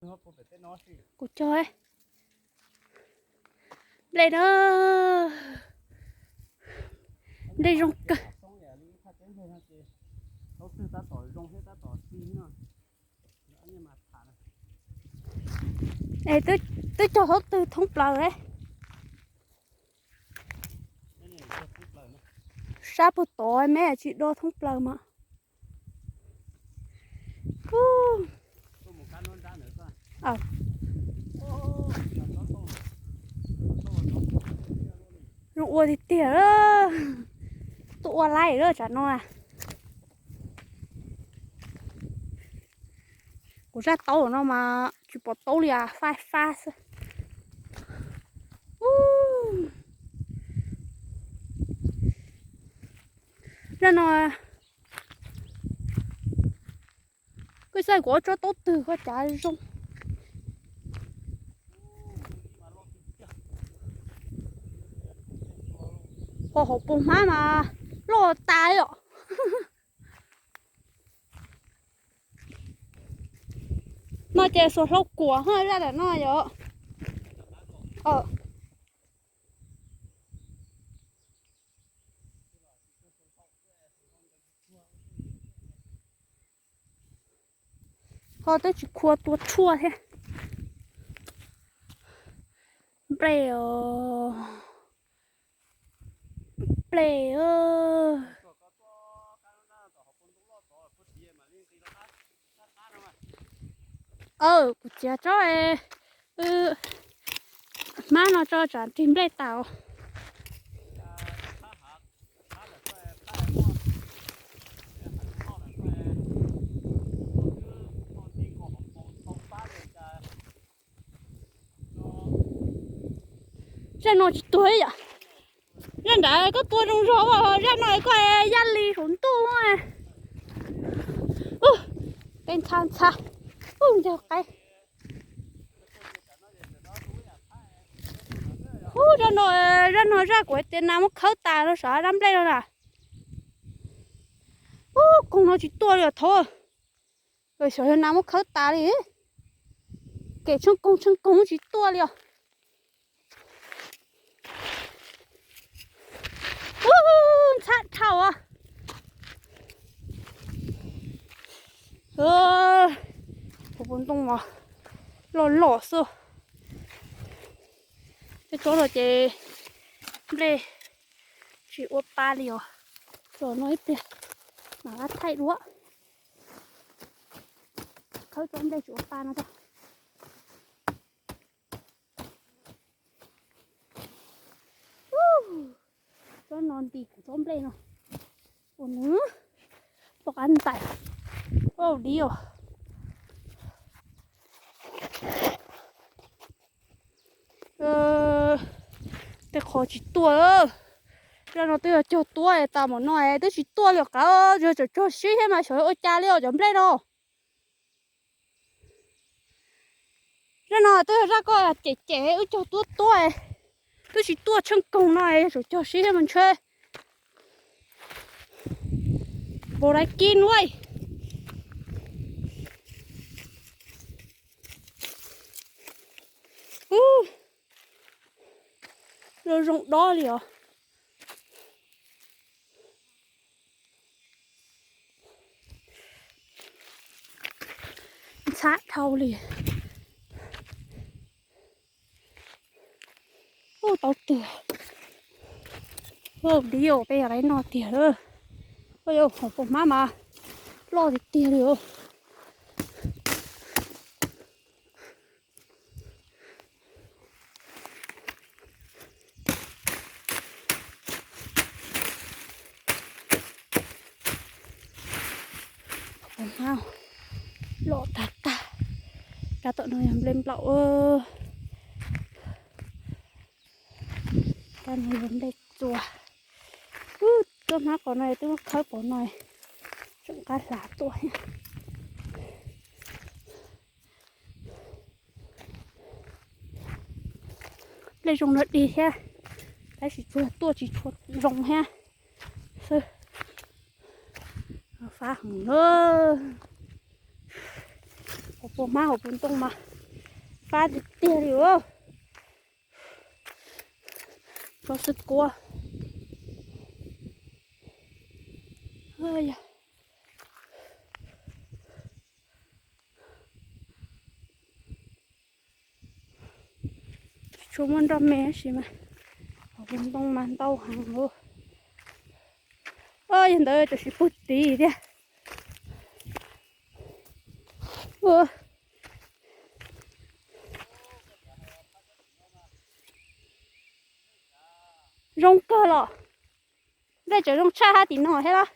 Kuv cog nplej na, nplej zoo kawg. Es twb cog thaub twg thoob plaws. Sab puag tod me tsis do thoob plaws mas. Zoo ua tiag tiag. Tuaj ua laij lawm tsam no. Kuv zaj taub no mas tsis pom taub li as, fab fab xwb. Zaj no, koj xav kuv ua tsob taub twg koj cav zoo. Ho hauv paus hmab mas loj tas li os. No ces xuas hlau kuam ho zaj ntawm no yom. Ho twb tsis khua tua tshuaj thiab. Nplej os, nplej. Aw, kuv txiav tsob hmab no tso tsam rig nplej tas os. Zaj no tsis tuag yom. Zaj nrad koj tua zoo zog, zaj no koj yaj li saum ntuj. Tej ntxha ntxha, ub, ntog qaib. Ub, zaj no, zaj no zaj kuv hais tias nas muab khawb tas no, sav zaj nplej no na. Ub, koog no tsis tuaj li os thaub. Xyov yog nas muab khawb tas li. Kem tsheej koog tsheej koog tsis tuaj li os. Ub, ntxhab dhau. Hauv paus ntoo mas loj loj xwb. Tej tsob no ces nplej tsis ua pa li os. Tsob no ib pliag mam li thaij dua. Khawb tsob nplej tsis ua pa no tso. Tsob no nti kuv tsob nplej no. Ua nws poj qab ntais. Ua dib os. Tej qho tsis tuaj. Zaj no twb yog cog tuab tas mam no twb tsis tuaj li os. Qav, yog tseem cog sib thiab mas xyov ua cas li os cov nplej no. Zaj no twb yog zaj koj cem cem wb cog tuab tuab, twb tsis tuaj tsheej koog no, yog tseem cog sib thiab mas ntshe npaum dais kib nuav. Ub, zoo zoo dob li os. Ntxhab dhau li. Ub, tau tiag. Ub, dib os, peb yog laiv no tiag lawm. Ub, hauv paus hmab mas loj tiag tiag li os. Hauv paus hmab loj tag tag. Rab tom no yog nplej nplaum. Rab no yog nplej txua. Ub, tsob hmab qhov no twb muab khawb pov no tseem qab hlav tuaj thiab. Nplej zoo no dig thiab, tab sis tsuas tuaj tsis tshua zoo thiab xwb. Fab heev na. Hauv paus hmab hauv paus ntoo mas Qab tiag tiag li os. Tso xwb kuv. Tsuas muaj nroj me tab sis mas hauv ntoo mas ntau heev. Yog ntawd tam sim pug tid thiab. Zoo kawg los. Nplej tseem zoo tshaj hab tim no thiab los.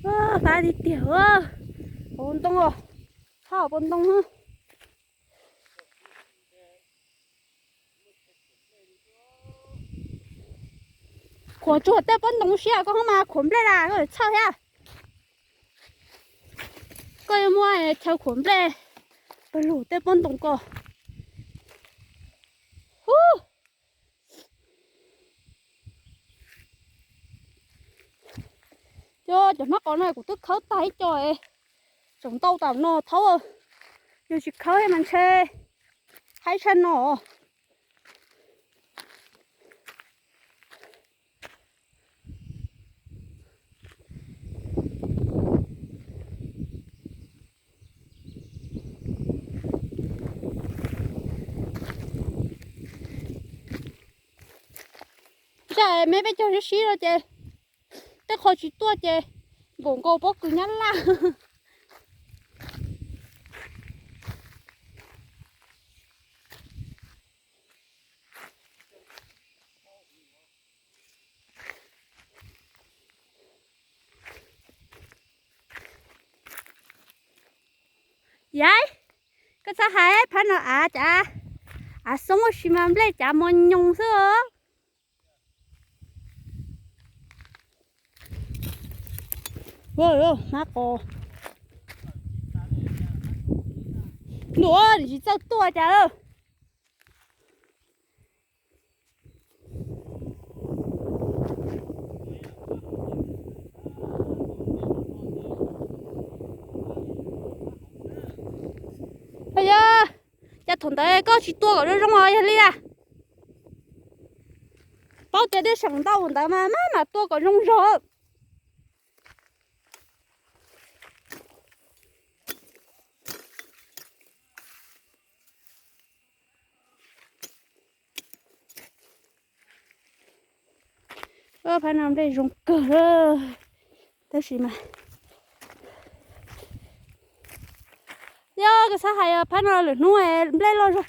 Fab tiag tiag. Hauv ntoo, hauv ntoo. Khuam tsuag tej pob ntoo siab koj ho mas khuam nplej las koj txhawj thiab. Koj yuav muab chaw khuam nplej pawg lug tej pob ntoo ko. Ub, cov hnab qos no kuv twb khawb tag ib co, tseem ntau tam no thaub. Yog tsis khawb mas ntshe haib tshaj no. Zaj me peb caug sib sib no ces tej qho tsis tuaj ces npaum nkaus pob kws Nyab Laj. Yaiv, koj txhob hais phab no av cav, av xoob tab sis mas nplej cav mos nyoos xwb os. Hnab qos ntuj, tsis txawj tuaj cas lawm. Yog, cas thaum ntawd koj tsis tua kom zoo zoo os yog li a? Paub tias dej seem ntau ntawd mas maj mam tua kom zoo zog. Phab no nplej zoo kawg, tab sis mas yog koj xav hais phab no lwm hnub nplej loj zog,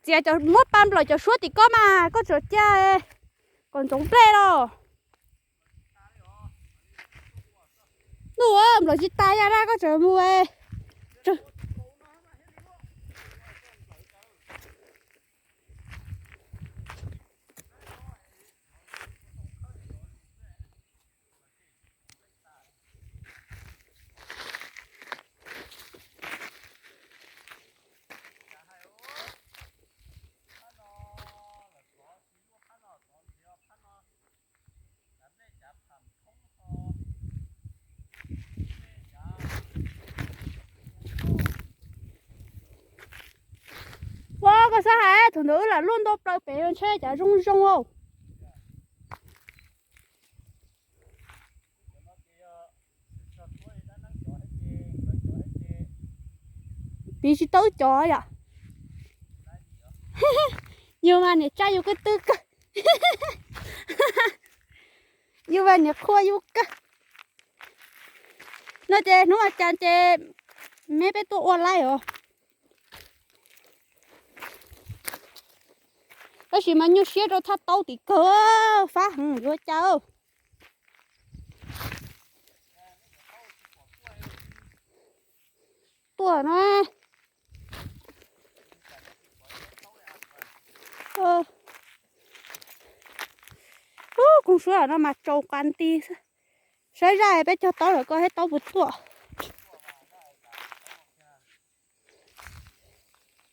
txiav cov muab pa nplaum cov suab tim koj mas koj tsuas cia kom ntsoov nplej los. Ntuj, nplaum tsis tas yam dab koj tseem mus. Ua koj xav hais thaum ntawd wb lam luaj nta plaws pem ntshe cas zoo zoo. Piv tsis tau cov yom. Yus mas niam tsa yus ko tw kawg. Yus mas niam qhua yus kawg. No ces hnub a cas ces me peb tuaj ua laij os. Tab sis mas nyuaj siab rau thaj taub tim kawg, fab heev yuav cas. Tuaj no. Koog suab no mas tsaus qas nti xwb. Saib zaj peb cog taub lawm koj thiab taub puas tuaj.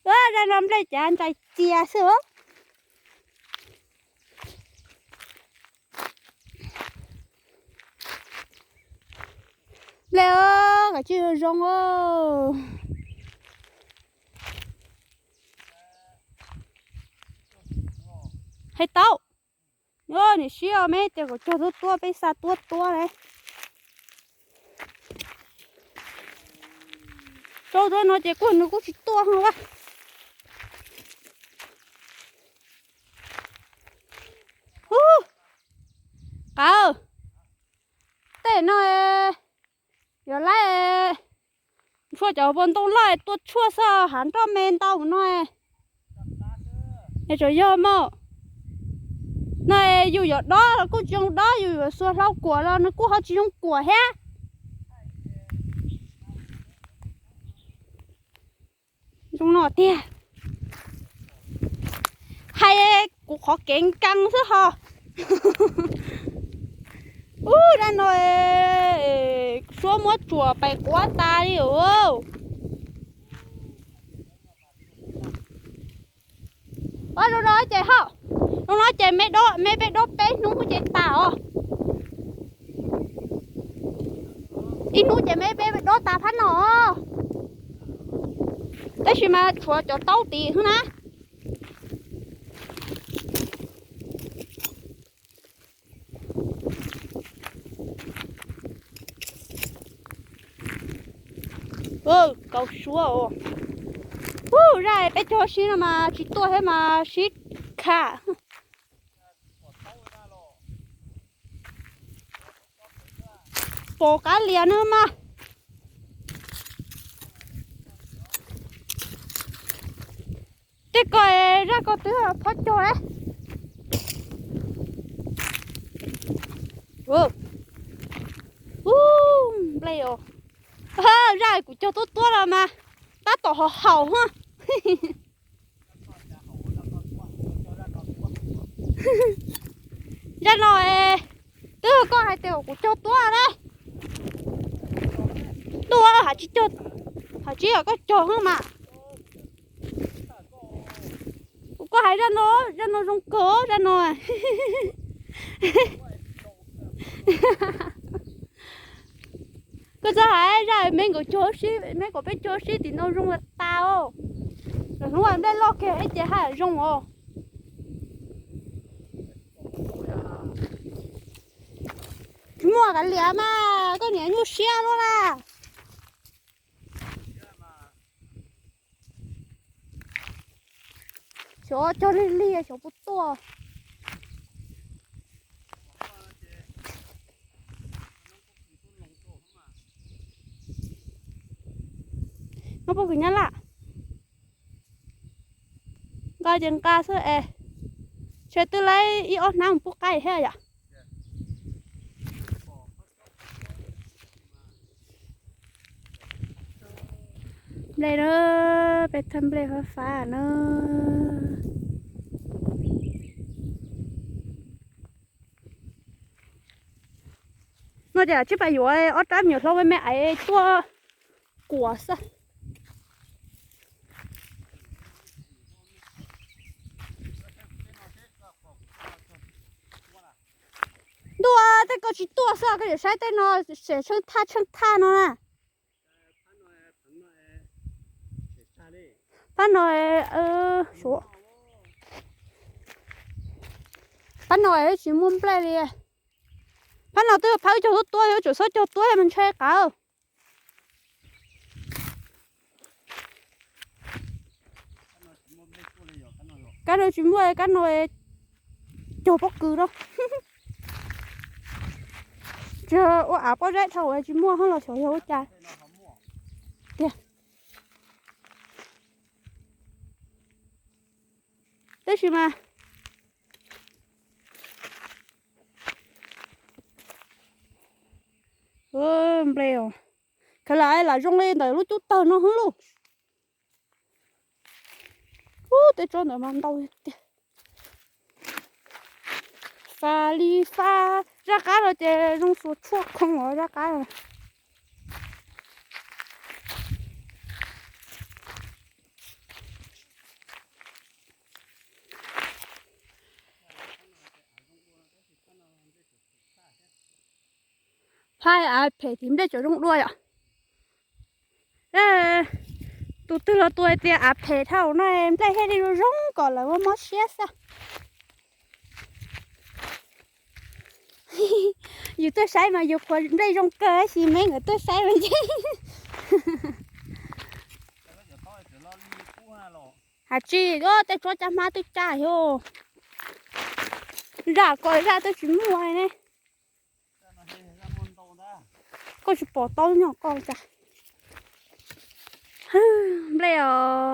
Zaj no nplej cav ntsais cia xwb. Nplej, kav tsij zoo zoo. Hais tau, niam sib os, me tias kom cog tuab tuab, peb xa tuab tuab le. Rau tuab no ces kuj nws kuj tsis tuaj hlo a. Ub, qav, tej no yuav laib, tshuaj cov puas ntoo loj tuaj tshuaj xwb, hav nroj me ntau no. Es tseem yog mog. No yus yuav dob los kuj tsis zoo dob, yus yuav xuas hlau kuam los nws kuj ho tsis zoo kuam thiab. Zoo no tiag. Hais kuv qhov kev nkees xwb ho. Ub, dab no suab muab tsuam pais quav tas li os. Ua zoo no ces ho, zoo no ces me dob, me peb dob peb hnub ces tas os. Ib hnub ces me peb dob tas phab no. Tab sis mas tshuav cov taub tim xwb na. Kaus suab os. Ub, zaj peb cog sib no mas tsis tuaj thiab mas sib kham. Pom qab lias no mas. Tej ko zaj ko twb phob cog lawm. Ub, nplej os. Zaj kuv cog tuab tuab los mas tab tom haus haus hos. Zaj no twb koj hais tias kuv cog tuab ne. Tuaj hais tsis, hais tsis yog koj cog hos mas. Kuv koj hais zaj no, zaj no zoo kawg zaj no. Koj txhob hais zaj me nkawd cog sib, me kom peb cog sib tim no zoo tas os. Lwm hnub nplej loj kiag ib ce haj zoo os. Tsis muaj kav liam mas koj niam nyuaj siab luaj na. Xyov cog lig lig xyov puas tuaj. Noj pob kws Nyab Laj. Nqa ces nqa xwb es, ntshe twb laib ib ob hnab mus pub qaib thiab yom. Nplej na, peb thaj nplej fab fab na. No ces tsib pab yuav ob rab me nyuam hlau me me aiv tuaj kuam xwb. Ntuj, tej ko tsis tuaj xwb, koj yuav saib tej no, tsheej thaj tsheej thaj no na. Phab no, phab no tsis muaj nplej li. Phab no twb phab cog tuab tuab, yuav tsum txhob cog tuab mas ntshai qav. Kab no tsis muaj, kab no cog pob kws no. Tsis ua av pob zeb dhau tsis muaj hos los xyov yog ua cas tiag. Tab sis mas nplej os, khav lam lam zoo li ntawm lub cub tawg no hwb lauj. Ub, tej tsob ntawd mas ntau tiag. Fab li fab, zaj qab no ces zoo xuas tshuaj khoo os zaj qab no. phab av phem tim nplej tseem zoo dua yom. Tus twg los tus hais tias av phem dhau no nplej thiaj li zoo zoo kom lawv muab mob siab xwb. Yus tuaj saib mas yus qhuas nplej zoo kawg tab sis me nkawd tuaj saib mas ntshe has tsis, tej tsob caj hmab twb caj xyov, zaj ko zaj twb tsis muaj ne. Koj tsis pom taub nyog koj cas. Nplej os.